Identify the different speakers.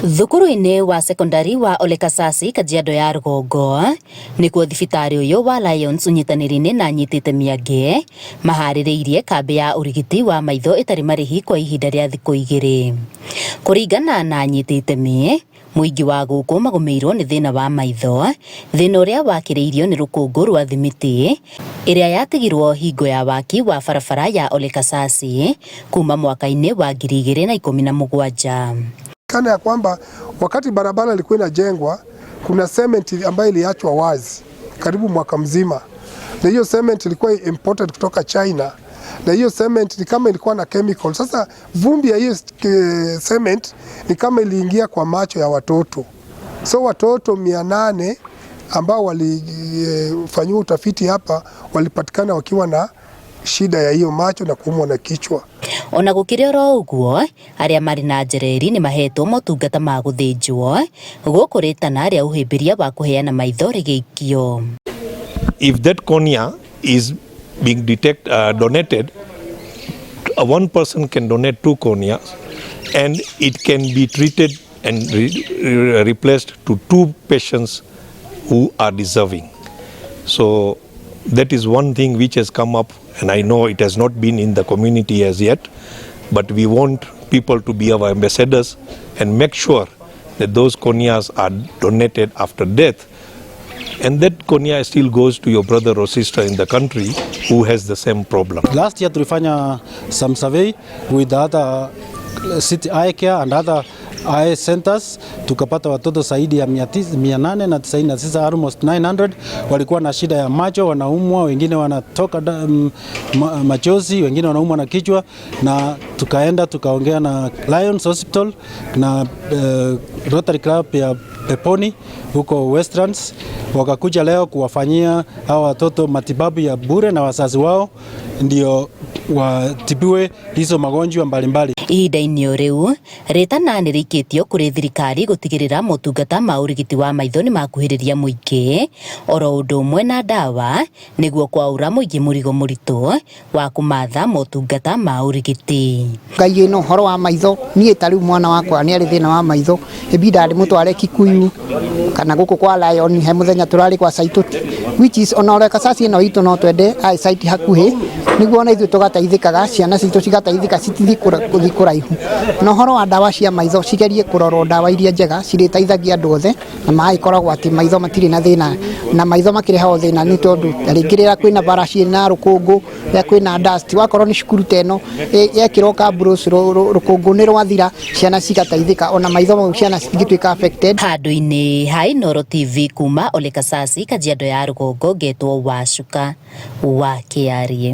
Speaker 1: Thukuru-inĩ wa sekondari wa Ole Kasasi, Kajiado ya Rũgongo, nĩkuo thibitarĩ ũyũ wa Lions ũnyitanĩri-inĩ na anyiti itemi angĩ maharĩrĩirie kambĩ ya ũrigiti wa maitho ĩtarĩ marĩhi kwa ihinda rĩa thikũ 2. Kũringana na anyiti itemi, mũingĩ wa gũkũ magũmĩirwo nĩ thĩna wa maitho, thĩna ũrĩa wakĩrĩirio nĩ rũkũngũ rwa thimiti ĩrĩa yatigirwo hingo ya waki wa barabara ya Ole Kasasi kuma mwaka-inĩ wa 2017.
Speaker 2: Kana ya kwamba wakati barabara ilikuwa inajengwa kuna cement ambayo iliachwa wazi karibu mwaka mzima, na hiyo cement ilikuwa imported kutoka China, na hiyo cement ni kama ilikuwa na chemical. Sasa vumbi ya hiyo cement ni kama iliingia kwa macho ya watoto, so watoto 800 ambao walifanyiwa utafiti hapa walipatikana wakiwa na shida ya hiyo macho na kuumwa na kichwa.
Speaker 1: Ona gũkĩrĩ oro ũguo, arĩa marĩ na njereri nĩ mahetwo motungata ma gũthĩnjwo gũkũ rĩtana rĩa ũhĩmbĩria wa kũheana maitho rĩgĩikio.
Speaker 3: If that cornea is being donated, one person can donate two corneas and it can be treated and replaced to two patients who are deserving. So that is one thing which has come up, and I know it has not been in the community as yet, but we want people to be our ambassadors and make sure that those corneas are donated after death, and that cornea still goes to your brother or sister in the country who has the same problem.
Speaker 4: Last year tulifanya some survey with other city eye care and other eye centers, tukapata watoto zaidi ya 899, almost 900 walikuwa na shida ya macho, wanaumwa, wengine wanatoka machozi, wengine wanaumwa na kichwa, na tukaenda tukaongea na Lions Hospital na Rotary Club ya Peponi huko Westlands, wakakuja leo kuwafanyia hawa watoto matibabu ya bure na wazazi wao ndio watibiwe hizo magonjwa mbalimbali.
Speaker 1: Ihinda-inĩ o rĩu, rĩtana nĩ rĩikĩtio kũrĩ thirikari gũtigĩrĩra motungata ma ũrigiti wa maitho nĩ makuhĩrĩria mũingĩ oro ũndũ ũmwe na ndawa nĩguo kwaũra mũingĩ mũrigo mũritũ wa kũmatha motungata ma ũrigiti.
Speaker 5: Ngai ĩno ũhoro wa maitho, niĩ ta rĩu mwana wakwa nĩ arĩ thĩna wa maitho, ĩbinda ndĩmũtware Kikuyu kana gũkũ kwa Lion, he mũthenya tũrarĩ kwa Saitoti, which is ona Ole Kasasi ĩno itũ no twende eyesight hakuhĩ nĩguo ona ithuĩ tũgateithĩkaga, ciana citũ cigateithĩka, citithiĩ gũthiĩ kũraihu. Na ũhoro wa ndawa cia maitho, cigerie kũrorwo ndawa iria njega cirĩteithagia andũ othe, na magagĩkoragwo atĩ maitho matirĩ na thĩna, na maitho makĩrehaga thĩna nĩ tondũ rĩngĩ rĩrĩa kwĩna bara ciĩna rũkũngũ, rĩrĩa kwĩna dust, wakorwo nĩ cukuru ta ĩno yekĩrwo kabros, rũkũngũ nĩ rwathira, ciana cigateithĩka, ona maitho mau ciana citingĩtuĩka affected.
Speaker 1: Handũ-inĩ ha Inooro TV kuma Ole Kasasi, Kajiado ya Rũgongo, ngetwo Wacuka wa Kĩarie.